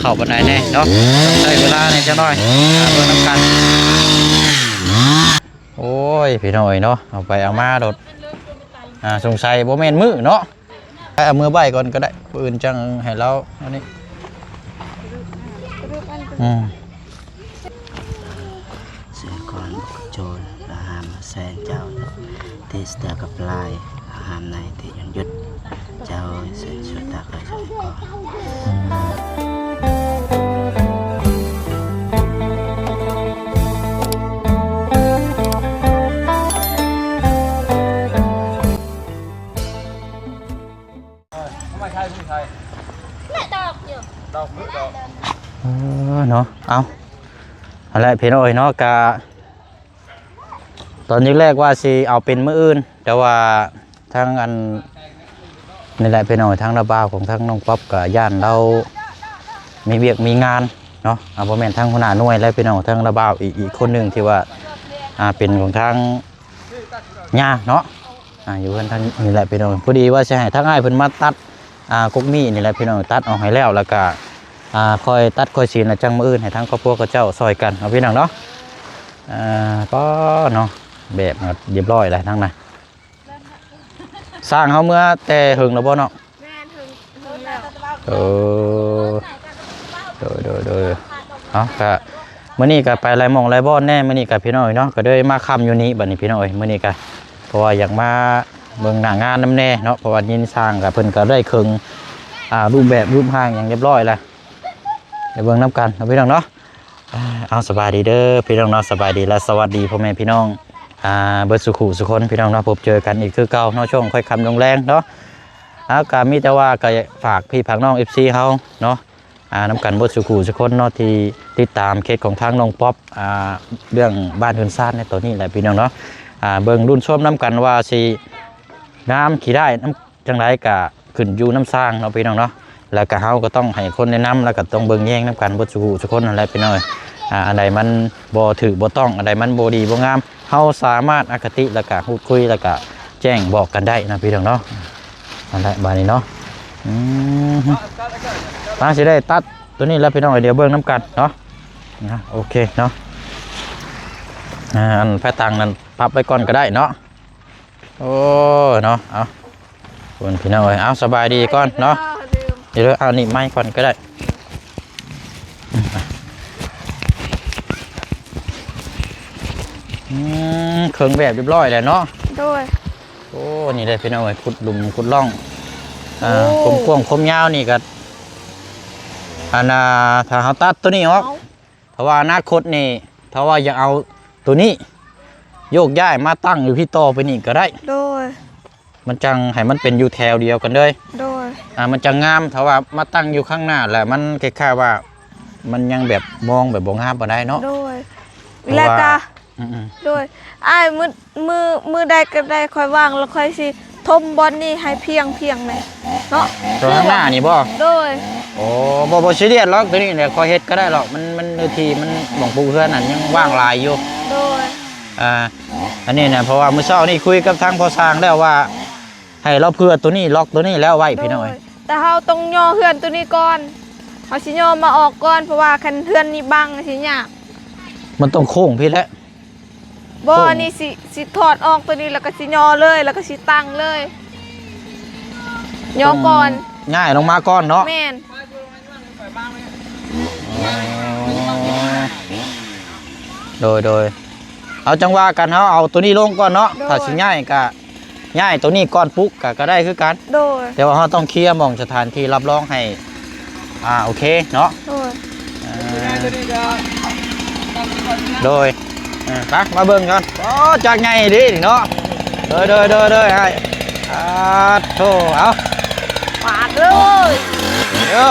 ເຂົ້າປານໃດແດ່ເນາະ ໃຊ້ເວລາແດ່ຈັກໜ້ອຍ ເບິ່ງນຳກັນ. ໂອ້ຍ ພີ່ນ້ອງເອີຍເນາະ ເອົາໄປເອົາມາໂລດ ອ່າ ສົງໄສບໍ່ແມ່ນມື້ເນາະ ໄປເອົາມືໄວ້ກ່ອນກໍໄດ້ ມື້ອື່ນຈັ່ງໃຫ້ລາວອັນນີ້ ອືມ. ສະກອນໂຈນລະຫາມແສງເຈົ້າ ທີ່ສະເຕອກັບລາຍລະຫາມໃນທີ່ຍອນຢຸດເຈົ້າ ເສນສຸດຕາກອຍສະກອນ. ເອີ ເນາະ ເອົາ ຫັ້ນແຫຼະພີ່ນ້ອງເອີຍເນາະ ກະ ຕອນແລກໆວ່າຊິເອົາເປັນມື້ອື່ນ ແຕ່ວ່າທາງອັນ ນີ້ແຫຼະພີ່ນ້ອງ ທາງລາວບ່າວຂອງທາງນ້ອງປັອບກະຢ້ານລາວມີວຽກມີງານເນາະ ອ່າ ບໍ່ແມ່ນທາງຫົວໜ້າໜ່ວຍແລ້ວພີ່ນ້ອງ ທາງລາວບ່າວອີກ ອີກຄົນໜຶ່ງທີ່ວ່າ ອ່າ ເປັນຂອງທາງຍ່າເນາະ. ອ່າ ຢູ່ເຮືອນທາງນີ້ແຫຼະພີ່ນ້ອງ ພໍດີວ່າຊິໃຫ້ທາງອ້າຍເພິ່ນມາຕັດ ອ່າ ກົກໝີ່ນີ້ແຫຼະພີ່ນ້ອງ ຕັດອອກໃຫ້ແລ້ວ ແລ້ວກະ ອ່າ ຄ່ອຍຕັດຄ່ອຍສີນ ແລ້ວຈັ່ງມື້ອື່ນໃຫ້ທາງຄອບຄົວເຂົາເຈົ້າຊ່ອຍກັນເນາະພີ່ນ້ອງເນາະ. ອ່າ ປ້າເນາະ ແບບຮຽບຮ້ອຍແລ້ວທັງນັ້ນ ຊ່າງເຮົາເມືອແຕ່ເຫິງແລ້ວບໍ່ເນາະ? ແມ່ນ ເຫິງ ເຫິງແລ້ວ. ເອີ ໂດຍ ໂດຍ ໂດຍ ເອົາ ກະ ມື້ນີ້ກະໄປຫຼາຍໝ່ອງຫຼາຍບ່ອນແດ່ ມື້ນີ້ກະພີ່ນ້ອງເອີຍເນາະ ກະເລີຍມາຄ່ຳຢູ່ນີ້ບັດນີ້ພີ່ນ້ອງເອີຍ ມື້ນີ້ກະ ເພາະວ່າຢາກມາເບິ່ງໜ້າງານນຳແດ່ເນາະ ເພາະວ່າຍິນຊ່າງກະເພິ່ນກະໄດ້ເຄິ່ງ ອ່າ ຮູບແບບຮູບຮ່າງຫຍັງຮຽບຮ້ອຍແລ້ວ ໄດ້ເບິ່ງນຳກັນເນາະພີ່ນ້ອງເນາະ. ອ່າ ເອົາ ສະບາຍດີເດີພີ່ນ້ອງເນາະ ສະບາຍດີ ແລະ ສະຫວັດດີພໍ່ແມ່ພີ່ນ້ອງ ອ່າ ເບິດສູ່ຄູ່ສູ່ຄົນພີ່ນ້ອງເນາະ ພົບເຈີກັນອີກຄືເກົ່າເນາະ ຊ່ວງຄ່ອຍຄ່ຳລົງແລງເນາະ. ເອົາ ກະມີແຕ່ວ່າກະຝາກພີ່ຝາກນ້ອງ ເອັຟຊີ ເຮົາເນາະ ອ່າ ນຳກັນເບິດສູ່ຄູ່ສູ່ຄົນເນາະ ທີ່ຕິດຕາມເຂດຂອງທາງນ້ອງປັອບ ອ່າ ເລື່ອງບ້ານເຮືອນຊານໃນຕອນນີ້ແຫຼະພີ່ນ້ອງເນາະ. ອ່າ ເບິ່ງລຸ້ນຊົມນຳກັນວ່າຊິງາມຂີ້ຮ້າຍນຳ ຈັ່ງໃດກະຂຶ້ນຢູ່ນຳຊ່າງເນາະພີ່ນ້ອງເນາະ ແລ້ວກະເຮົາກະຕ້ອງໃຫ້ຄົນແນະນຳ ແລ້ວກະຕ້ອງເບິ່ງແຍງນຳກັນເບິດສູ່ຄູ່ສູ່ຄົນຫັ້ນແຫຼະພີ່ນ້ອງເອີຍ. ອ່າ ອັນໃດມັນບໍ່ຖືກບໍ່ຕ້ອງ ອັນໃດມັນບໍ່ດີບໍ່ງາມ ເຮົາສາມາດອະຄະຕິ ແລ້ວກະຫູດຄຸຍ ແລ້ວກະແຈ້ງບອກກັນໄດ້ນະພີ່ນ້ອງເນາະ. ຫັ້ນແຫຼະບາດນີ້ເນາະ ອືມ ທາງຊິໄດ້ຕັດໂຕນີ້ແລ້ວພີ່ນ້ອງເອີຍ ດຽວເບິ່ງນຳກັນເນາະ. ນະ ໂອເຄເນາະ ອ່າ ອັນແພຕັງນັ້ນປັບໄວ້ກ່ອນກະໄດ້ເນາະ. ໂອ້ ເນາະ ເອົາ ພຸ້ນພີ່ນ້ອງເອີຍ ເອົາ ສະບາຍດີກ່ອນເນາະ ດຽວເອົານີ້ໄມ້ກ່ອນກະໄດ້. ອືມ ເຄື່ອງແບບຮຽບຮ້ອຍແລ້ວເນາະ. ໂດຍ ໂອ້ ນີ້ເດ້ພີ່ນ້ອງເອີຍ ຂຸດຫຼຸມຂຸດຮ່ອງ ອ່າ ໂອ້ ຄວາມກວ້າງຄວາມຍາວນີ້ກະ ອັນ ອ່າ ຖ້າເຮົາຕັດໂຕນີ້ອອກ ເອົາ ຖ້າວ່າອະນາຄົດນີ້ ຖ້າວ່າຢາກເອົາໂຕນີ້ໂຍກຍ້າຍມາຕັ້ງຢູ່ພີ້ຕໍ່ໄປນີ້ກະໄດ້. ໂດຍ ມັນຈັ່ງໃຫ້ມັນເປັນຢູ່ແຖວດຽວກັນເລີຍ. ໂດຍ ອ່າ ມັນຈັ່ງງາມ ຖ້າວ່າມາຕັ້ງຢູ່ຂ້າງໜ້າແລ້ວມັນຄ້າຍໆວ່າ ມັນຍັງແບບມອງແບບບໍ່ງາມປານໃດເນາະ. ໂດຍ ເພາະວ່າ ແລ້ວກະ ອືມໆ ໂດຍ ອ້າຍ ມື້ ມື້ ມື້ໃດກະໄດ້ຂ້ອຍວ່າງແລ້ວຂ້ອຍຊິຖົມບ່ອນນີ້ໃຫ້ພຽງໆແດ່ເນາະ. ໂຕຂ້າງໜ້ານີ້ບໍ່? ໂດຍ ໂອ້ ບໍ່ ບໍ່ຊີຣຽສຫຼອກ ໂຕນີ້ແຫຼະ ຂ້ອຍເຮັດກະໄດ້ຫຼອກ ມັນ ມັນເນື້ອທີ່ມັນໝ່ອງປູກເຮືອນນັ້ນຍັງວ່າງຫຼາຍຢູ່. ໂດຍ ອ່າ ອັນນີ້ນະ ເພາະວ່າມື້ເຊົ້ານີ້ຄຸຍກັບທາງພໍ່ຊ່າງແລ້ວວ່າ ໃຫ້ລາວເຜື່ອໂຕນີ້ ລັອກໂຕນີ້ແລ້ວໄວ້ ໂດຍ ພີ່ນ້ອງເອີຍ ແຕ່ເຮົາຕ້ອງຍໍເຮືອນໂຕນີ້ກ່ອນ ເຮົາຊິຍໍມາອອກກ່ອນ ເພາະວ່າຄັນເຮືອນນີ້ບັງຊິຍາກ. ມັນຕ້ອງໂຄ້ງພີ້ແຫຼະ. ບໍ່ ໂຄ້ງ ອັນນີ້ຊິ ຊິຖອດອອກໂຕນີ້ ແລ້ວກະຊິຍໍເລີຍ ແລ້ວກະຊິຕັ້ງເລີຍ ຍໍກ່ອນ ຕ້ອງງ່າຍລົງມາກ່ອນເນາະ. ແມ່ນ ໂດຍ ໂດຍ ເອົາ ຈັ່ງວ່າກັນ ເຮົາເອົາໂຕນີ້ລົງກ່ອນເນາະ. ໂດຍ ຖ້າຊິຍ້າຍກະ ຍ້າຍໂຕນີ້ກ່ອນປຸກກະ ກະໄດ້ຄືກັນ. ໂດຍ ແຕ່ວ່າເຮົາຕ້ອງເຄຍໝ່ອງສະຖານທີ່ຮັບຮອງໃຫ້ ອ່າ ໂອເຄເນາະ. ໂດຍ ເອີ ໂດຍ ເອີ ໄປ ມາເບິ່ງກ່ອນ. ໂອ້ ຈັກໃຫຍ່ເດ້ນີ້ເນາະ. ໂດຍ ໂດຍ ໂດຍ ໂດຍ ອ້າຍ ອາໂທ້ ເອົາ ປາດເດີ ເອີ.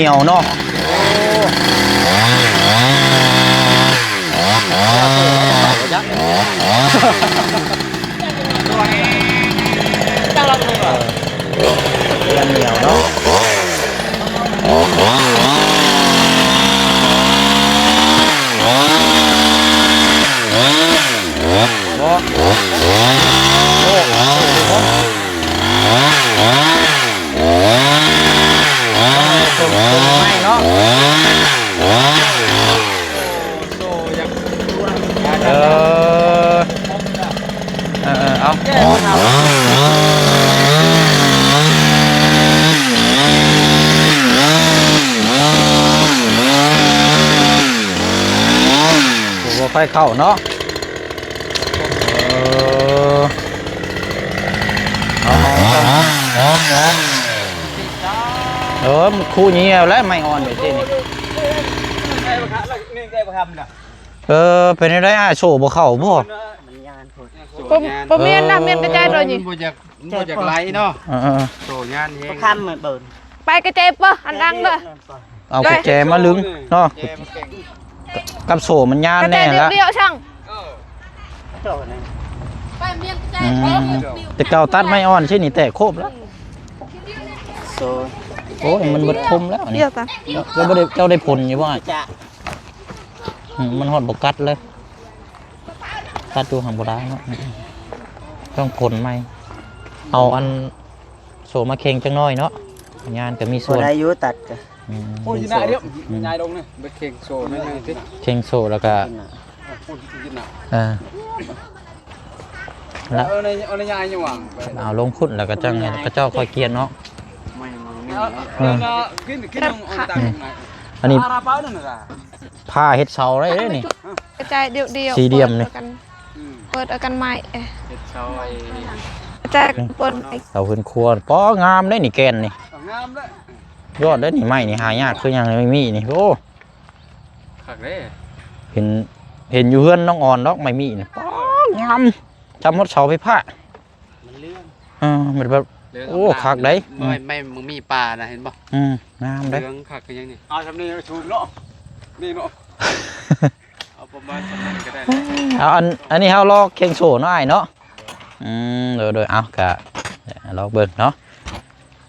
ໜຽວເນາະ. ເອີ ມັນໜຽວເນາະ. ເອີ ເອີ ເອີ ເອົາ ບໍ່ຄ່ອຍເຂົ້າເນາະ. ເອີ ເອີ ມັນຄູ່ຍິງແລ້ວແຫຼະ ໄມ້ອ່ອນແບບນີ້. ເອີ ເປັນແນວໃດອ້າຍ ໂສ້ບໍ່ເຂົ້າບໍ່? ມັນຍານໂພດ. ບໍ່ ບໍ່ແມ່ນນະ ແມ່ນກະຈາຍໂດຍນີ້ ບໍ່ຢາກ ບໍ່ຢາກໄຫຼເນາະ. ເອີ ເອີ ໂຕຍານແຮງ ຄຳເບິ່ງ ໄປກະແຈເປີ ອັນດັງເດີ ເອົາກະແຈມາລຶງເນາະ ກັບໂສ້ມັນຍານແນ່ລະ. ດຽວໆ ຊ່າງ ເອີ ໄປມຽງກະແຈ ອືມ ແຕ່ເກົ່າຕັດໄມ້ອ່ອນຊີ້ນີ້ແຕກໂຄບແລ້ວ. ໂອ້ຍ ມັນເບິດຄົມແລ້ວນີ້ ດຽວກ່ອນ ເຈົ້າບໍ່ໄດ້ ເຈົ້າໄດ້ຜົນຢູ່ບໍ່? ອືມ ມັນຮອດບໍ່ກັດເລີຍ ຕັດຢູ່ຫັ້ນບໍ່ໄດ້ເນາະ ຕ້ອງຜົນໃໝ່. ເອົາອັນໂສ້ມາເຄັ່ງຈັກໜ້ອຍເນາະ ຍານກະມີສ່ວນ ໄດ້ຢູ່ຕັດກະ ອືມ ໂອ້ຍ ຍາຍລົງນີ້ ໄປເຄັ່ງໂສ້ໜ້ອຍໜຶ່ງຕິ ເຄັ່ງໂສ້ແລ້ວກະ ເອີ ແລ້ວເອົາໃນ ເອົາໃນຍາຍຫຍັງວາງ ເອົາລົງພຸ້ນແລ້ວກະຈັ່ງໃຫ້ເຂົາເຈົ້າຄ່ອຍກຽນເນາະ. ເອີ ເອີ ກິນ ກິນ ອັນນີ້ ຜ້າເຮັດເສົາໄດ້ເດ້ນີ້ ກະຈາຍດຽວໆ ສີ່ຫຼ່ຽມນີ້ ເປີດເອົາກັນ ເປີດເອົາກັນໃໝ່ ເອີ ເຮັດເສົາໄອ້ ກະຈາຍເປີດ ເສົາເຮືອນຄົວ ປໍ ງາມເດ້ນີ້ ແກ່ນນີ້ ງາມເດ້ ຍອດເດ້ນີ້ ໄມ້ນີ້ຫາຍາກຄືຫຍັງ ໄມ້ມີນີ້ ໂອ້ ຄັກເດ້ ເຫັນ ເຫັນຢູ່ເຮືອນນ້ອງອອນດອກ ໄມ້ມີນີ້ ປໍ ງາມ ຈຳຮອດເສົາໄຟຟ້າ ມັນເລື່ອງ ເອີ ມັນແບບ ໂອ້ ຄັກໄດ໋ ໄມ້ ໄມ້ ມັນມີປ່ານະ ເຫັນບໍ່? ອືມ ງາມເດ້ ເຫຼືອງຄັກຄືຫຍັງນີ້ ເອົາຊ່ຳນີ້ສູງເນາະ ນີ້ເນາະ ເອົາປະມານຊ່ຳນັ້ນກະໄດ້ແລ້ວ ເອົາ ອັນ ອັນນີ້ເຮົາລໍເຄັ່ງໂສ້ເນາະອ້າຍເນາະ. ອືມ ໂດຍໆ ເອົາ ກະລໍເບິ່ງເນາະ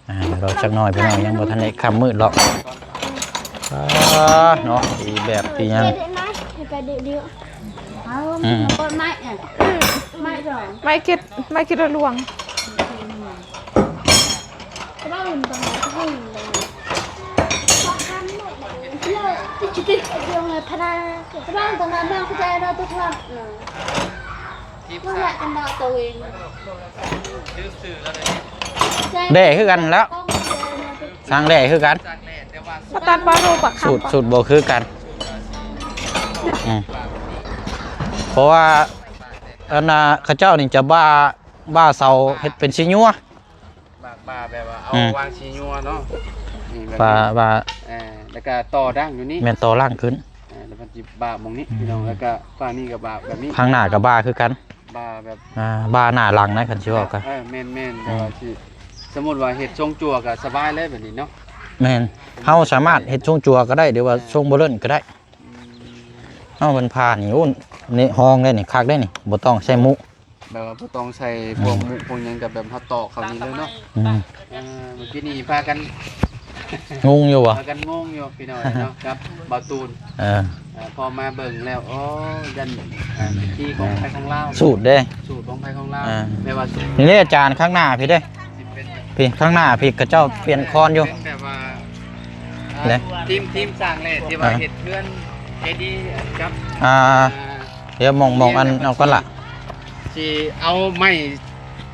ອ່າ ລໍຈັກໜ້ອຍພີ່ນ້ອງ ຍັງບໍ່ທັນໄດ້ຄ່ຳມືດດອກ ອ່າ ເນາະ ຕີແບບຕີຫຍັງ ອືມ ໄມ້ ໄມ້ຄິດ ໄມ້ຄິດລະລວງ ແດ່ຄືກັນແລ້ວ ສ້າງແດ່ຄືກັນ ສາງແຫຼ ແຕ່ວ່າ ບໍ່ຕັດ ບໍ່ຮູ້ປາກ ສູດ ສູດບໍ່ຄືກັນ ອືມ ເພາະວ່າ ອັນນ່າ ເຂົາເຈົ້ານີ້ຈະບ່າ ບ່າເສົາເຮັດເປັນສີຍົວ ບ່າ ບ່າແບບວ່າເອົາ ອືມ ວາງສີຍົວເນາະ ນີ້ແບບ ບ່າ ບ່າ ເອີ ແລ້ວກະຕໍ່ດັ້ງຢູ່ນີ້ ແມ່ນ ຕໍ່ດັ້ງຂຶ້ນ ເອີ ແລ້ວເພິ່ນຊິບ່າໝ່ອງນີ້ ອືມ ພີ່ນ້ອງ ແລ້ວກະຝັ່ງນີ້ກະບ່າແບບນີ້ ຂ້າງໜ້າກະບ່າຄືກັນ ບ່າແບບ ອ່າ ບ່າໜ້າຫຼັງນະ ຄັນຊິເວົ້າກະ ເອີ ແມ່ນໆ ແຕ່ວ່າ ອືມ ຊິ ສົມມຸດວ່າເຮັດຊົງຈົວກະສະບາຍເລີຍແບບນີ້ເນາະ ແມ່ນ ເຮົາສາມາດເຮັດຊົງຈົວກະໄດ້ ຫຼືວ່າຊົງບໍ່ເລີ້ນກະໄດ້ ອືມ ເຮົາເພິ່ນຜ່ານີ້ ໂອ້ ນີ້ຮອງໄດ້ນີ້ ຄັກໄດ້ນີ້ ບໍ່ຕ້ອງໃຊ້ມຸ ແບບວ່າບໍ່ຕ້ອງໃສ່ພວກ ອືມ ມຸພວກຫຍັງ ກະແບບເຮົາຕອກເຂົ້ານີ້ເລີຍເນາະ ອືມ ເອີ ມື້ກີ້ນີ້ພາກັນ ງົງຢູ່ບໍ່? ພາກັນງົງຢູ່ພີ່ນ້ອງເນາະ ກັບບ່າວຕູນ ເອີ ເອີ ພໍມາເບິ່ງແລ້ວ ໂອ້ ຢ້ານ ເອີ ວິທີຂອງໃຜຂອງລາວ ສູດເດ້ ສູດຂອງໃຜຂອງລາວ ເອີ ແມ່ນວ່າສູດ ນີ້ເດ້ ຈານຂ້າງໜ້າພີ້ເດ້ ຊິເປັນ ພີ້ ຂ້າງໜ້າພີ້ ເຂົາເຈົ້າປ່ຽນຄອນຢູ່ ເປັນແບບວ່າ ເດ້ ທີມ ທີມສ້າງແຫຼະ ທີ່ວ່າ ອ່າ ເຮັດເຮືອນເຈດີກັບ ອ່າ ອ່າ ດຽວມອງ ມອງອັນ ເອົາກ່ອນລະ ຊິເອົາໄມ້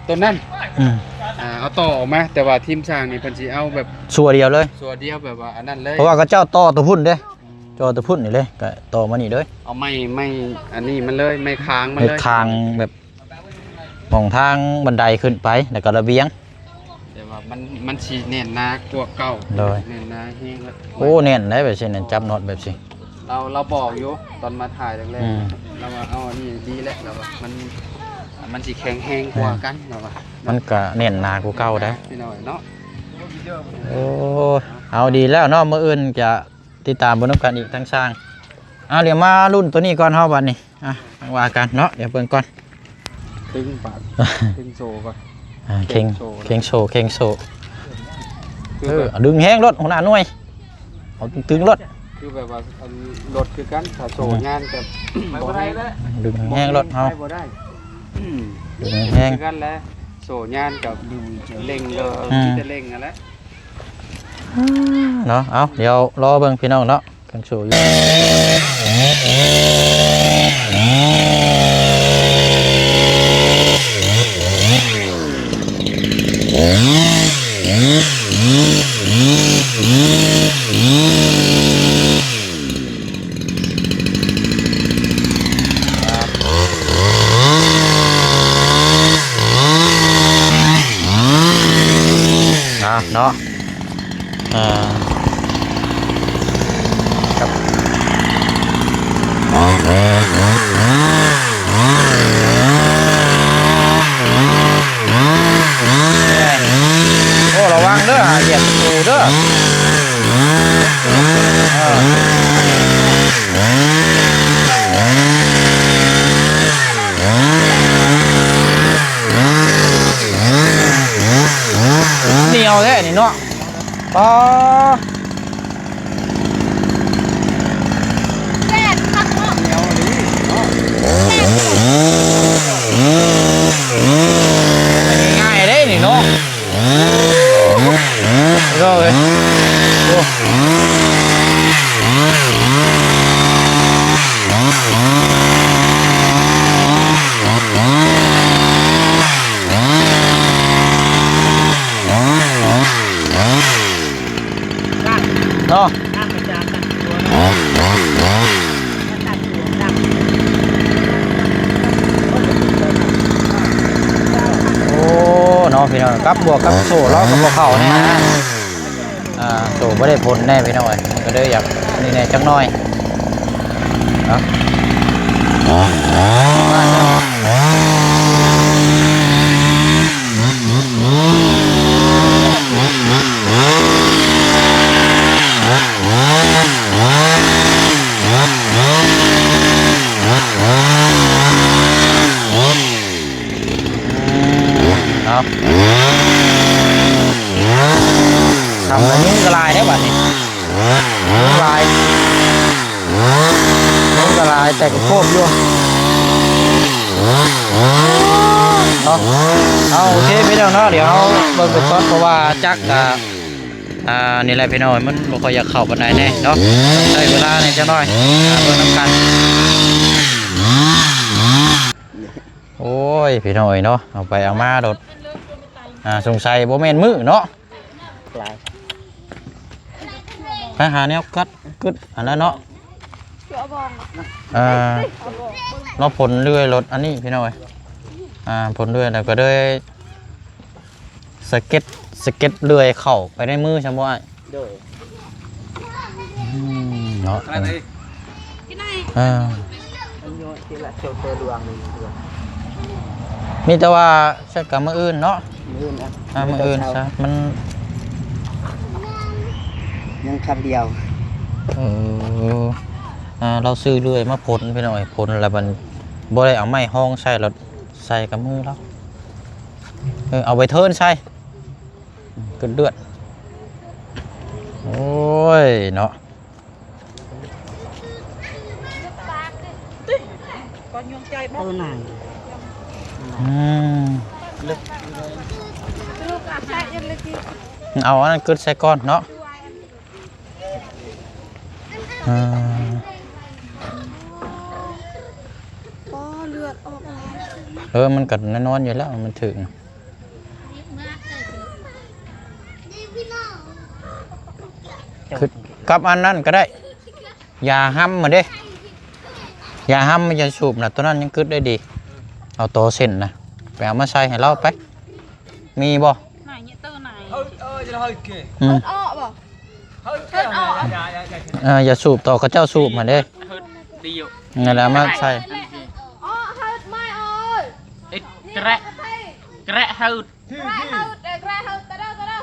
ຕົ້ນນັ້ນ ອືມ ອ່າ ເອົາຕໍ່ອອກມາ ແຕ່ວ່າທີມຊ່າງນີ້ເພິ່ນຊິເອົາແບບຊົ່ວດຽວເລີຍ ຊົ່ວດຽວແບບວ່າອັນນັ້ນເລີຍ ເພາະວ່າເຂົາເຈົ້າຕໍ່ຕົວພຸ້ນເດ້ ອືມ ຕໍ່ຕົວພຸ້ນນີ້ເລີຍ ກະຕໍ່ມານີ້ເລີຍ ເອົາໄມ້ ໄມ້ອັນນີ້ມັນເລີຍ ໄມ້ຄາງມັນເລີຍ ເຮັດຄາງແບບ ໝ່ອງທາງບັນໄດຂຶ້ນໄປ ແລ້ວກໍລະບຽງ ແຕ່ວ່າມັນ ມັນຊິແໜ້ນໜາກວ່າເກົ່າ ໂດຍ ແໜ້ນໜາແຮງແລ້ວ ໂອ້ ແໜ້ນໄດ໋ແບບຊີ້ ແໜ້ນ ຈັບນັອດແບບຊີ້ ລາວ ລາວບອກຢູ່ຕອນມາຖ່າຍແລກໆ ອືມ ລາວວ່າເອົາອັນນີ້ດີແລ້ວ ລາວວ່າມັນ ມັນຊິແຂງແຮງກວ່າກັນ ລາວວ່າ ມັນກະແໜ້ນໜາກວ່າເກົ່າໄດ໋ ພີ່ນ້ອງເນາະ ໂອ້ ເອົາ ດີແລ້ວເນາະ ມື້ອື່ນຈະຕິດຕາມເບິ່ງນຳກັນອີກທາງຊ່າງ. ເອົາ ດຽວມາລຸ້ນໂຕນີ້ກ່ອນເຮົາບັດນີ້ ອ່ະ ຈັ່ງວ່າກັນເນາະ ດຽວເບິ່ງກ່ອນ. ເຄັ່ງປາກ ເຄັ່ງໂສ້ກ່ອນ ອ່າ ເຄັ່ງ ເຄັ່ງໂສ້ ເຄັ່ງໂສ້ ເຄັ່ງໂສ້ ຄື ເອີ ແບບ ດຶງແຮງໂລດ ຫົວໜ້າໜ່ວຍ ເອົາຕຶງໆໂລດ ຄືແບບວ່າ ອັນ ລົດຄືກັນ ຖ້າໂສ້ ອືມ ຍານກໍ ໄປບໍ່ໄດ້ແລ້ວ ດຶງແຮງໂລດເຮົາ ໄປບໍ່ໄດ້ ອືມ ດຶງແຮງ ຄືກັນແຫຼະ ໂສ້ຍານກັບເລັ່ງ ກໍ ອືມ ມີແຕ່ເລັ່ງຫັ້ນແຫຼະ ເນາະ. ເອົາ ດຽວລໍເບິ່ງພີ່ນ້ອງເນາະ ເຄື່ອງໂສ້ຢູ່ ອ່າ ເນາະ ອ່າ ຄັບ ໂອ້ ລະວັງເດີ ຫາຢຽບຕະປູເດີ ເອີ ໜຽວແທ້ນີ້ເນາະ ອໍ ແດດຄັກເນາະ ງ່າຍເດ້ນີ້ເນາະ ພີ່ນ້ອງເອີຍ ໂອ້ ເນາະ ໂອ້ ເນາະ ພີ່ນ້ອງ ກັບບວກກັບໂສ້ລາວກໍບໍ່ເຂົ້າແນ່ນະ ອ່າ ໂສ້ບໍ່ໄດ້ຜົນແນ່ພີ່ນ້ອງເອີຍ ມັນກໍເລີຍຢາກນີ້ແນ່ຈັກໜ້ອຍເນາະ. ເອົາ ທຳລະຍຸງກະຫຼາຍເດ້ບັດນີ້ ຍຸງຫຼາຍ ຍຸງກະຫຼາຍ ແຕ່ກໍໂຄບຢູ່ເນາະ. ເອົາ ໂອເຄ ພີ່ນ້ອງເນາະ ດຽວເຮົາເບິ່ງໄປກ່ອນ ເພາະວ່າຈັກກະ ອ່າ ນີ້ແຫຼະພີ່ນ້ອງ ມັນບໍ່ຄ່ອຍຢາກເຂົ້າປານໃດແນ່ເນາະ ໃຊ້ເວລາແນ່ຈັກໜ້ອຍ ອ່າ ເບິ່ງນຳກັນ. ໂອ້ຍ ພີ່ນ້ອງເອີຍເນາະ ເອົາໄປເອົາມາໂດດ ອ່າ ສົງໄສບໍ່ແມ່ນມື້ເນາະ ຫຼາຍ ໄປຫາແນວກັດກຶດອັນນັ້ນເນາະ ເອີ ເນາະ ຜົນເລື່ອຍລົດອັນນີ້ ພີ່ນ້ອງເອີຍ ອ່າ ຜົນເລື່ອຍ ແລ້ວກໍເລີຍ ສະເກັດ ສະເກັດເລື່ອຍເຂົ້າໄປໃນມືຊັ້ນບໍ່ອ້າຍ? ໂດຍ ອືມ ເນາະ ເອີ ມີແຕ່ວ່າເສັດກັບມື້ອື່ນເນາະ ມື້ອື່ນ ອ່າ ມື້ອື່ນຊະ ມັນຍັງຄັນດຽວ ເອີ ອ່າ ລາວຊື້ເລື່ອຍມາພົນ ພີ່ນ້ອງເອີຍ ພົນແລ້ວມັນບໍ່ໄດ້ເອົາໄມ້ຮອງໃສ່ ລະໃສ່ກັບມືລາວ ເອີ ເອົາໄປເທີນໃສ່ ກຶດເລືອດ ໂອ້ຍເນາະ ເອີ ນາງ ອືມ ເອົາອັນນັ້ນກຶດໃສ່ກ່ອນເນາະ ອ່າ ອໍ ເລືອດອອກຫຼາຍ ເອີ ມັນກໍແນ່ນອນຢູ່ແລ້ວ ມັນຖືກ ຄືກັບອັນນັ້ນກໍໄດ້ ຢາຮຳມາເດ້ ຢາຮຳມາ ຢາສູບນະ ໂຕນັ້ນຍັງກຶດໄດ້ດີ ເອົາຕໍ່ເສັ້ນນະ ໄປເອົາມາໃສ່ໃຫ້ລາວໄປ ມີບໍ່? ອືມ ເອີ ຢາສູບຕໍ່ເຂົາເຈົ້າສູບຫັ້ນເດ້ ນັ້ນແຫຼະ ມາໃສ່ ອໍ ເຮີດໄມ້ເອີຍ ເອີ ແກະ ແກະເຮີດ ແກະເຮີດ ແກະເຮີດ ຕະເດີ ຕະເດີ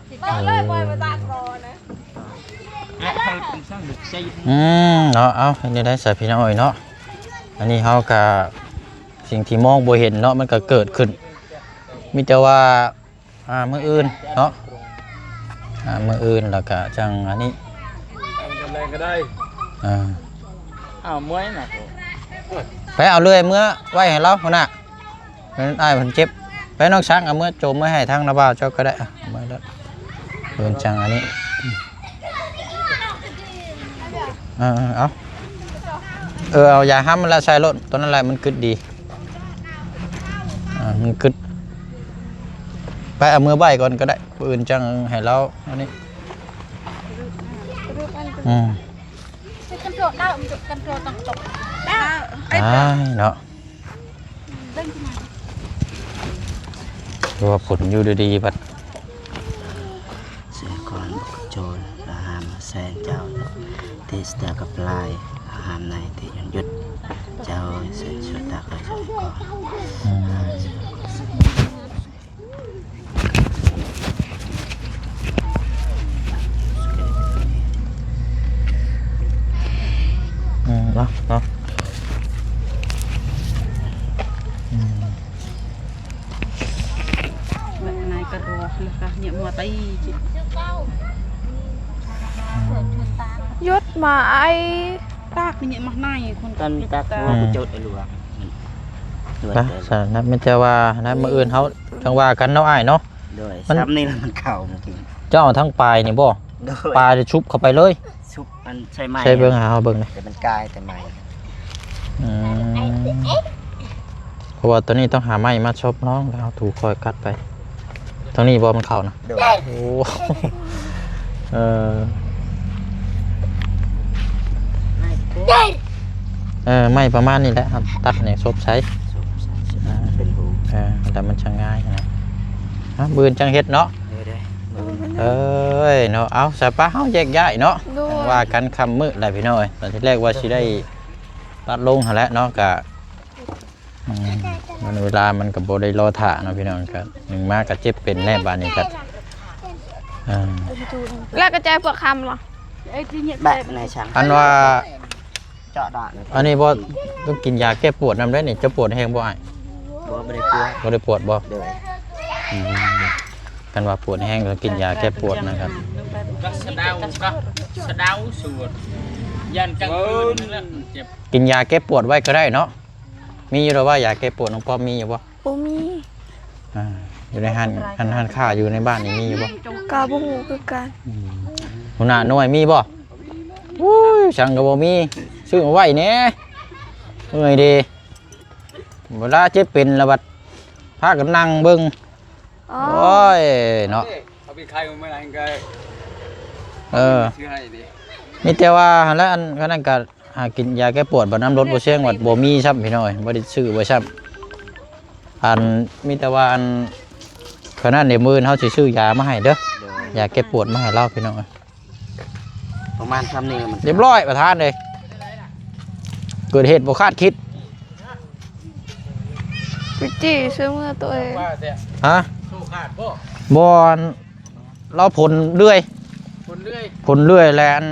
ຊິ ເອີ ອືມ ເນາະ ເອົາ ເຮັດແນວໃດຊະພີ່ນ້ອງເອີຍເນາະ ອັນນີ້ເຮົາກະ ສິ່ງທີ່ມອງບໍ່ເຫັນເນາະ ມັນກະເກີດຂຶ້ນ ມີແຕ່ວ່າ ອ່າ ມື້ອື່ນເນາະ ອ່າ ມື້ອື່ນແລ້ວກະຈັ່ງອັນນີ້ ແລງກໍໄດ້ ອ່າ ອ້າວ ເມື່ອຍນະ ໄປເອົາເລື່ອຍເມືອໄວ້ໃຫ້ລາວ ຫົວໜ້າ ນັ້ນອ້າຍເພິ່ນເຈັບ ໄປນ້ອງຊ້າງ ເອົາເມືອໂຈມໄວ້ໃຫ້ທາງນ້າບ່າວເຈົ້າກໍໄດ້ ເອົາເມືອໂລດ ເພິ່ນຈັ່ງອັນນີ້ ເອີ ເອົາ ເອີ ເອົາຢາຫ້ຳມັນລະໃສ່ໂລດ ຕົວນັ້ນແຫຼະມັນກຶດດີ ອ່າ ມັນກຶດ ໄປເອົາເມືອໄວ້ກ່ອນກໍໄດ້ ມື້ອື່ນຈັ່ງໃຫ້ລາວອັນນີ້ ອືມ ອ້າຍເນາະ ຄືວ່າຝົນຢູ່ດີໆ ບັດ ສະໄໝກ່ອນໂຈນລະຫ້າມແຊງເຈົ້າ ຕິສະຕາກັບລາຍ ລະຫ້າມໃນຕິຍນຍຸດ ເຈົ້າເສຍສຸດຕາກໄປສະໄໝກ່ອນ ອືມ ອືມ ເນາະ ເນາະ ອືມ ຢຸດມາໄອ ຕາກນີ້ມາໃນຄົນ ຕອນຕາກ ອືມ ບໍ່ຈຸດໄອ້ຫຼວງ ໄປຊັ້ນນະ ມີແຕ່ວ່ານະ ມື້ອື່ນເຮົາຈັ່ງວ່າກັນເນາະອ້າຍເນາະ ໂດຍ ມັນ ສ່ຳນີ້ລະມັນເຂົ້າມື້ກີ້ ເຈົ້າເອົາທັງປາຍນີ້ບໍ່? ໂດຍ ປາຍນີ້ຊຸບເຂົ້າໄປເລີຍ ຊຸບ ອັນໃສ່ໄມ້ ໃສ່ເບິ່ງ ໃຫ້ເຮົາເບິ່ງແດ່ ແຕ່ມັນກາຍແຕ່ໄມ້ ອືມ ເພາະວ່າໂຕນີ້ຕ້ອງຫາໄມ້ມາຊົບນ້ອງ ແລ້ວເຮົາຖືຄ່ອຍກັດໄປ ທາງນີ້ບໍ່ ມັນເຂົ້ານະ ໂດຍ ໂອ້ ເອີ ເອີ ໄມ້ປະມານນີ້ແຫຼະ ຕັດໃຫ້ສົບໃສ່ ສົບໃສ່ ອ່າ ເປັນຮູ ເອີ ແລ້ວມັນຈະງ່າຍນະ ອ່ະ ມື້ອື່ນຈັ່ງເຮັດເນາະ ເອີ ເອີຍເນາະ ເອົາ ສະປະ ເຮົາແຍກຍ້າຍເນາະ ໂດຍ ວ່າກັນຄ່ຳມື້ແຫຼະພີ່ນ້ອງເອີຍ ຕອນທີແລກວ່າຊິໄດ້ຕັດລົງຫັ້ນແຫຼະເນາະ ກະ ອືມ ມັນເວລາມັນກໍບໍ່ໄດ້ລໍຖ້າເນາະພີ່ນ້ອງ ກໍໜຶ່ງມາກໍເຈັບເປັນແລ້ວ ບາດນີ້ກໍ ອ່າ ແລ້ວກະແຈປວດຄຳລະ ແບບໃນຊ່າງ ອັນວ່າ ເຈາະດາດ ອັນນີ້ບໍ່ ຕ້ອງກິນຢາແກ້ປວດນຳເດ້ນີ້ ເຈົ້າປວດແຮງບໍ່ອ້າຍ? ບໍ່ ບໍ່ໄດ້ປວດ ບໍ່ໄດ້ປວດບໍ່? ໂດຍ ອືມ ຄັນວ່າປວດແຮງກໍກິນຢາແກ້ປວດນະຄັບ ສະເດົາ ສະເດົາສວດ ຢ້ານກາງຄືນແລ້ວເຈັບ ກິນຢາແກ້ປວດໄວ້ກໍໄດ້ເນາະ ມີຢູ່ແລ້ວວ່າຢາແກ້ປວດ ນ້ອງປ້ອມມີຢູ່ບໍ່? ບໍ່ມີ ອ່າ ຢູ່ໃນຮ້ານ ຮ້ານ ຮ້ານຄ້າຢູ່ໃນບ້ານນີ້ມີຢູ່ບໍ່? ກະບໍ່ຮູ້ຄືກັນ ອືມ ຫົວໜ້າໜ່ວຍມີບໍ່? ໂອ້ຍ ສັງກະບໍ່ມີ ຊື້ມາໄວ້ແດ່ ເມື່ອຍເດ ເວລາເຈັບເປັນລະບັດພາກັນນັ່ງເບິ່ງ ອໍ ໂອ້ຍເນາະ ເອົາໄປຂາຍມື້ນັ້ນກໍ ເອີ ຊື້ໃຫ້ເດ ມີແຕ່ວ່າຫັ້ນແຫຼະ ອັນ ອັນນັ້ນກໍ ຫາກິນຢາແກ້ປວດ ບັດນຳລົດບໍ່ແຊງ ບັດບໍ່ມີຊ້ຳພີ່ນ້ອງເອີຍ ບໍ່ໄດ້ຊື້ໄວ້ຊ້ຳ ອັນ ມີແຕ່ວ່າ ອັນ ເທົ່ານັ້ນເດ ມື້ອື່ນເຮົາຊິຊື້ຢາມາໃຫ້ເດີ ຢາແກ້ປວດມາໃຫ້ລາວພີ່ນ້ອງເອີຍ ປະມານຊ່ຳນີ້ແຫຼະ ມັນ ຮຽບຮ້ອຍປະທານເອີຍ ເກີດເຫດບໍ່ຄາດຄິດ ໄປຈີ້ຊື້ເມືອໂຕເອງ ຮະ ບໍ່ ອັນ ລາວພົນເລື່ອຍ ພົນເລື່ອຍ ພົນເລື່ອຍແລ້ວ ອັນ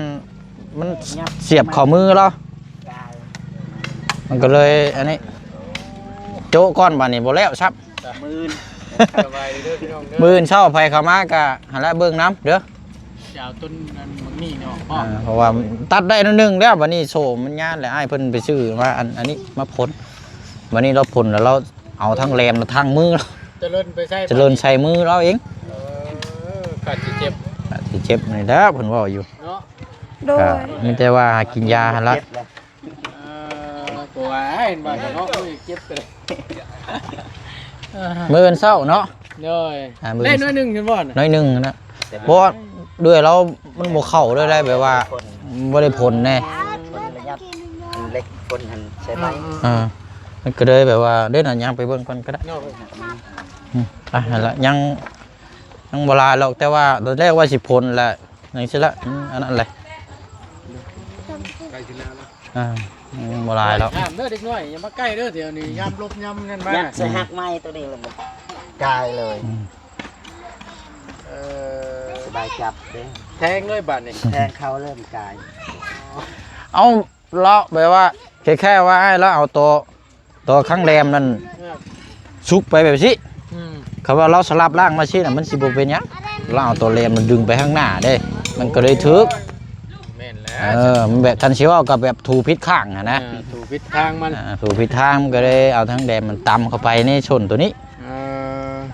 ມັນສຽບເຂົ້າມືລາວ ມັນກໍເລີຍອັນນີ້ ໂຈະກ່ອນ ບາດນີ້ບໍ່ແລ້ວຊ້ຳ ມື້ອື່ນ ສະບາຍດີເດີພີ່ນ້ອງເດີ ມື້ອື່ນເຊົ້າໃຜເຂົ້າມາກໍຫັ້ນລະເບິ່ງນຳເດີ ຈະເອົາຕົ້ນນັ້ນບັກນີ້ເນາະ ອ່າ ເພາະວ່າຕັດໄດ້ໜ້ອຍໜຶ່ງແລ້ວ ບາດນີ້ໂສ້ມັນຍານແຫຼະ ອ້າຍເພິ່ນໄປຊື້ມາ ອັນ ອັນນີ້ມາພົນ ບາດນີ້ລາວພົນແລ້ວລາວ ເອົາທັງແຫຼມ ແລະ ທັງມື ຈະເລີນໄປໃສ່ ຈະເລີນໃສ່ມືລາວເອງ ເອີ ກະຊິເຈັບ ກະຊິເຈັບນີ້ແຫຼະ ເພິ່ນເວົ້າຢູ່ເນາະ ໂດຍ ກະມີແຕ່ວ່າຫາກິນຢາຫັ້ນລະ ເອີ ກະວ່າ ເຫັນວ່າເນາະ ໂອ້ຍ ເຈັບໄປເລີຍ ມື້ອື່ນເຊົ້າເນາະ ໂດຍ ອ່າ ມື້ອື່ນ ໄດ້ໜ້ອຍໜຶ່ງເຫັນບໍ່ນະ ໜ້ອຍໜຶ່ງນະ ເພາະວ່າເລື່ອຍລາວມັນບໍ່ເຂົ້າເລີຍ ແບບວ່າບໍ່ໄດ້ຜົນແນ່ ເຫຼັກ ຄົນຫັ້ນໃສ່ໄປ ອ່າ ມັນກໍເລີຍແບບວ່າ ເດີນະ ຍ່າງໄປເບິ່ງກ່ອນກໍໄດ້ ອືມ ອ່ະ ຫັ້ນລະ ຍັງ ຍັງບໍ່ຫຼາຍດອກ ແຕ່ວ່າຕອນແລກວ່າຊິພົນລະ ຈັ່ງຊີ້ລະ ອືມ ອັນນັ້ນແຫຼະ ໃກ້ຊິແລ້ວລະ ອ່າ ຍັງບໍ່ຫຼາຍດອກ ຫ້າມເດີເດັກນ້ອຍ ຢ່າມາໃກ້ເດີ ແຖວນີ້ ຍາມລົບຍາມນັ້ນມາ ຍັດໃສ່ຮາກໄມ້ໂຕນີ້ລະ ກາຍເລີຍ ອືມ ເອີ ໃບຈັບເດ້ ແທງເລີຍບາດນີ້ ແທງເຂົາເລີ່ມກາຍ ເອົາ ລາວແບບວ່າ ແຄ່ໆວ່າອ້າຍລາວເອົາໂຕ ໂຕຂ້າງແຫຼມນັ້ນ ເອີ ສຸກໄປແບບຊີ້ ອືມ ຄັນວ່າລາວສະຫຼັບລ່າງມາຊີ້ນະ ມັນຊິບໍ່ເປັນຫຍັງ ລາວເອົາໂຕແຫຼມມັນດຶງໄປຂ້າງໜ້າເດ້ ມັນກໍເລີຍຖືກ ແມ່ນແຫຼະ ເອີ ມັນແບບ ທ່ານຊິເວົ້າກໍແບບຖູຜິດຂ້າງຫັ້ນນະ ເອີ ຖູຜິດທາງມັນ ອ່າ ຖູຜິດທາງ ມັນກໍເລີຍເອົາທາງແຫຼມມັນຕຳເຂົ້າໄປໃນສົ້ນໂຕນີ້ ເອີ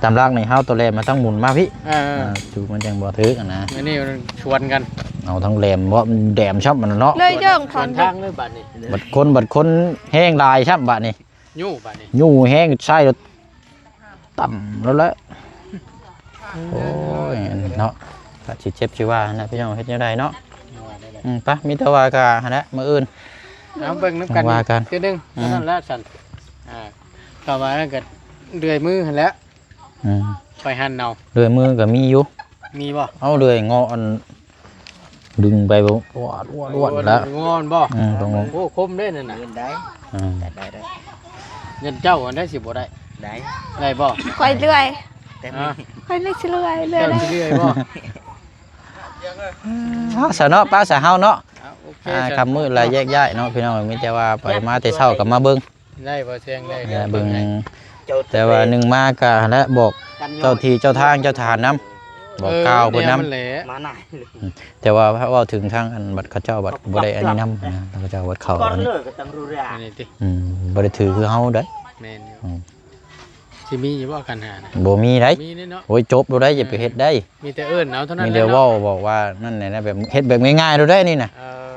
ຕາມຫຼັກນີ້ເຮົາໂຕແຫຼມມັນຕ້ອງໝູນມາພີ້ ເອີ ອ່າ ຖືມັນຈັ່ງບໍ່ຖືກຫັ້ນນະ ອັນນີ້ມັນຊວນກັນ ເອົາທາງແຫຼມ ບໍ່ ແຫຼມຊ້ຳມັນເນາະ ເລີຍເຢິງ ສວນທາງເລີຍບາດນີ້ ບັດຄົນ ບັດຄົນແຮງຫຼາຍຊ້ຳບາດນີ້ ຍູ້ບາດນີ້ ຍູ້ແຮງໃສ່ແລ້ວ ຕ່ຳແລ້ວແຫຼະ ໂອ້ຍ ເນາະ ກະຊິເຈັບຊິວ່າຫັ້ນນະ ພີ່ນ້ອງ ເຮັດແນວໃດເນາະ ວ່າໄດ້ແຫຼະ ອືມ ໄປ ມີແຕ່ວ່າກະຫັ້ນແຫຼະ ມື້ອື່ນ ເອົາເບິ່ງນຳກັນ ວ່າກັນ ເທື່ອໜຶ່ງ ອືມ ເທົ່ານັ້ນແຫຼະຊັ້ນ ອ່າ ກໍວ່ານັ້ນກໍເລື່ອຍມືຫັ້ນແຫຼະ ອືມ ໄປຫັ້ນເອົາ ເລື່ອຍມືກໍມີຢູ່ ມີບໍ່? ເອົາເລື່ອຍເງາະອັນ ດຶງໄປບໍ່ ອວດໆໆແລ້ວ ໂອ້ ງອນບໍ່? ອືມ ຕ້ອງ ໂອ້ ຄົມເດ້ນັ້ນນະ ໄດ້ ອືມ ໄດ້ ໄດ້ ໄດ້ ເງິນເຈົ້າອັນໃດຊິບໍ່ໄດ້ ໄດ້ ໄດ້ບໍ່? ຂ້ອຍເລື່ອຍ ແຕ່ ອ່າ ຂ້ອຍເລື່ອຍຊິເລື່ອຍ ເລື່ອຍ ເຈົ້າຊິເລື່ອຍບໍ່? ເອົາຊະເນາະ ໄປຊະເຮົາເນາະ ອ່າ ໂອເຄ ອ່າ ຊະ ຄ່ຳມືແລ້ວແຍກຍ້າຍເນາະ ພີ່ນ້ອງ ມີແຕ່ວ່າໄປມາແຕ່ເຊົ້າກໍມາເບິ່ງ ໄດ້ບໍ່ແຊງໄດ້ ເອີ ເບິ່ງ ແຕ່ວ່າໜຶ່ງມາກະຫັ້ນແຫຼະ ບອກເຈົ້າທີ່ເຈົ້າທາງເຈົ້າຖານນຳ ບອກ ເອີ ກ່າວເພິ່ນນຳ ແມ່ນແຫຼະ ມາໜ້າ ອືມ ແຕ່ວ່າເວົ້າເຖິງທາງອັນບັດເຂົາເຈົ້າບັດບໍ່ໄດ້ອັນນີ້ນຳນະ ເຂົາເຈົ້າບັດເຂົ້າອັນນີ້ ອັນນີ້ຕິ ອືມ ບໍ່ໄດ້ຖືຄືເຮົາເດ້ ແມ່ນຢູ່ ອືມ ຊິມີຢູ່ບໍ່ຄັນຫານະ? ບໍ່ມີໄດ໋ ມີເນາະ ໂອ້ຍ ຈົບໂລດໄດ໋ ເອີ ຢ່າໄປເຮັດໄດ໋ ມີແຕ່ເອີ້ນເອົາເທົ່ານັ້ນ ມີແຕ່ເວົ້າ ເນາະ ບອກວ່ານັ້ນແຫຼະນະ ແບບເຮັດແບບງ່າຍໆໂລດໄດ໋ນີ້ນະ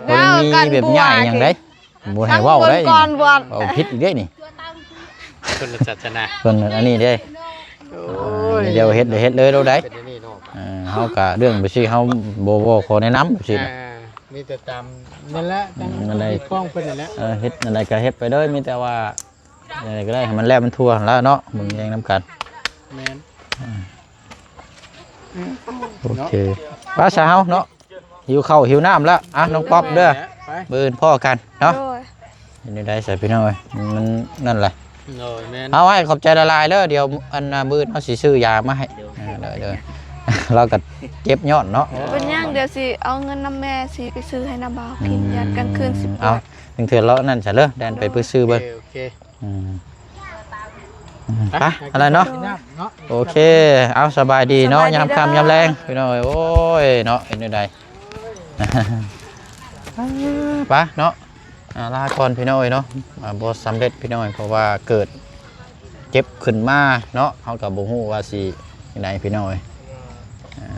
ເອີ ບໍ່ໄດ້ມີແບບຍ້າຍຫຍັງໄດ໋ ບໍ່ໃຫ້ເວົ້າໄດ້ ເວົ້າຜິດອີກເດ້ນີ້ ຄົນລະສາສະໜາ ເພິ່ນອັນນີ້ເດ້ ໂອ້ຍ ດຽວເຮັດ ເຮັດເລີຍໂລດໄດ໋ ເອີ ເຮົາກະເລື່ອງໄປຊີ້ ເຮົາບໍ່ ບໍ່ຂໍແນະນຳຊີ້ ອ່າ ມີແຕ່ຕາມນັ້ນແຫຼະ ອືມ ທາງ ນັ້ນແຫຼະ ທີ່ຄອງເພິ່ນນັ້ນແຫຼະ ເອີ ເຮັດອັນໃດກະເຮັດໄປເລີຍ ມີແຕ່ວ່າ ອັນໃດກໍໄດ້ໃຫ້ມັນແລ້ວມັນທົ່ວຫັ້ນລະເນາະ ເບິ່ງແຍງນຳກັນ ແມ່ນ ອືມ ໂອເຄ ໄປຊະເຮົາເນາະ ຫິວເຂົ້າຫິວນ້ຳແລ້ວ ອ່ະ ນ້ອງປັອບເດີ ໄປ ມື້ອື່ນພໍ້ກັນເນາະ ໂດຍ ເປັນແນວໃດຊະພີ່ນ້ອງເອີຍ ມັນນັ້ນແຫຼະ ໂດຍ ແມ່ນ ເອົາ ອ້າຍ ຂອບໃຈຫຼາຍໆເດີ ດຽວອັນ ມື້ອື່ນເຮົາຊິຊື້ຢາມາໃຫ້ ໂດຍ ເອີ ໂດຍ ໂດຍ ລາວກໍເຈັບຍ້ອນເນາະ ເປັນຫຍັງ ດຽວຊິເອົາເງິນນຳແມ່ ຊິໄປຊື້ໃຫ້ນຳບ່າວກິນ ອືມ ຢ້ານກາງຄືນຊິປວດ ເອົາ ຈັ່ງເທື່ອລາວນັ້ນຊະເດີ ແລ່ນໄປປຶກຊື້ເບິ່ງ ໂອເຄ ໂອເຄ ອືມ ອືມ ໄປ ໄປ ອັນນັ້ນເນາະ ກິນນ້ຳເນາະ ໂອເຄ ເອົາ ສະບາຍດີເນາະ ສະບາຍດີເດີ ຍາມຄ່ຳຍາມແລງ ພີ່ນ້ອງເອີຍ ໂອ້ຍເນາະ ເປັນຈັ່ງໃດ ໄປເນາະ ອ່າ ລາກ່ອນ ພີ່ນ້ອງເອີຍເນາະ ອ່າ ບໍ່ສຳເລັດ ພີ່ນ້ອງເອີຍ ເພາະວ່າເກີດເຈັບຂຶ້ນມາເນາະ ເຮົາກໍບໍ່ຮູ້ວ່າຊິຈັ່ງໃດ ພີ່ນ້ອງເອີຍ ອ່າ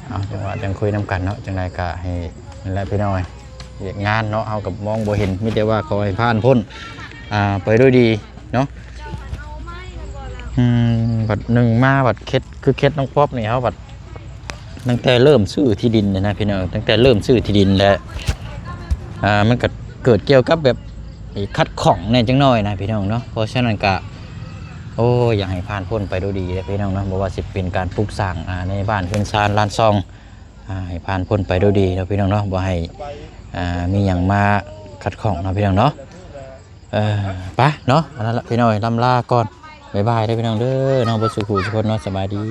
ເອົາ ຈັ່ງວ່າຈັ່ງຄຸຍນຳກັນເນາະ ຈັ່ງໃດກໍໃຫ້ ນັ້ນແຫຼະພີ່ນ້ອງເອີຍ ວຽກງານເນາະ ເຮົາກໍມອງບໍ່ເຫັນ ມີແຕ່ວ່າຂໍໃຫ້ຜ່ານພົ້ນ ອ່າ ໄປດ້ວຍດີເນາະ ອືມ ບັດໜຶ່ງມາບັດເຂດ ຄືເຂດນ້ອງປັອບນີ້ ເຮົາບັດຕັ້ງແຕ່ເລີ່ມຊື້ທີ່ດິນນີ້ນະພີ່ນ້ອງ ຕັ້ງແຕ່ເລີ່ມຊື້ທີ່ດິນແລ້ວ ອ່າ ມັນກໍເກີດກ່ຽວກັບແບບ ຂັດຂ້ອງແດ່ຈັກໜ້ອຍນະພີ່ນ້ອງເນາະ ເພາະສະນັ້ນກະ ໂອ້ຍ ຢາກໃຫ້ຜ່ານພົ້ນໄປດ້ວຍດີເດີພີ່ນ້ອງເນາະ ບໍ່ວ່າຊິເປັນການປຸກສ້າງ ອ່າ ໃນບ້ານເຮືອນຊານລານຊ່ອງ ອ່າ ໃຫ້ຜ່ານພົ້ນໄປດ້ວຍດີເນາະພີ່ນ້ອງເນາະ ບໍ່ໃຫ້ ອ່າ ມີຫຍັງມາຂັດຂ້ອງເນາະພີ່ນ້ອງເນາະ ເອີ ໄປເນາະ ອັນນັ້ນລະພີ່ນ້ອງເອີຍ ລ່ຳລາກ່ອນ ບາຍບາຍເດີພີ່ນ້ອງເດີ ເນາະ ເບິດສູ່ຜູ້ສູ່ຄົນເນາະ ສະບາຍດີ.